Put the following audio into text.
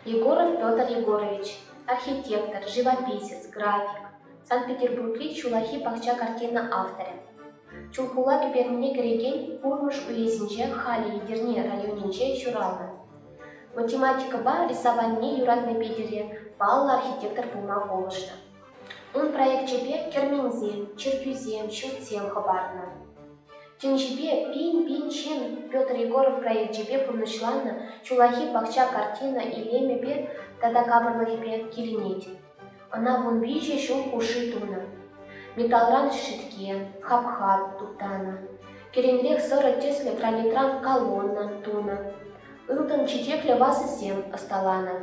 Егоров Петр Егорович, архитектор, живописец, график, Санкт-Петербургри Ҫуллахи пахча картина авторӗ. Чулхула кӗпернине кӗрекен Курмыш уесӗнче халӗ Етӗрне районӗнче ҫуралнӑ. Математикӑпа рисованине юратнӑ Петӗре паллӑ архитектор пулма пулӑшнӑ. Ун проекчӗпе керменсем, чиркӳсем, ҫуртсем хӑпарнӑ. Тӗнчипе пин-пин ҫын Петр Егоров проекчӗпе пурнӑҫланнӑ Ҫуллахи пахча картина илемӗпе тата капӑрлӑхӗпе киленет. Ӑна 13 ҫул хушши тунӑ. Металран шӗтке, хапха туптанӑ. Кӗренрех сӑрӑ тӗслӗ гранитран колонна тунӑ. Ылтӑн чечеклӗ вазӑсем ӑсталанӑ.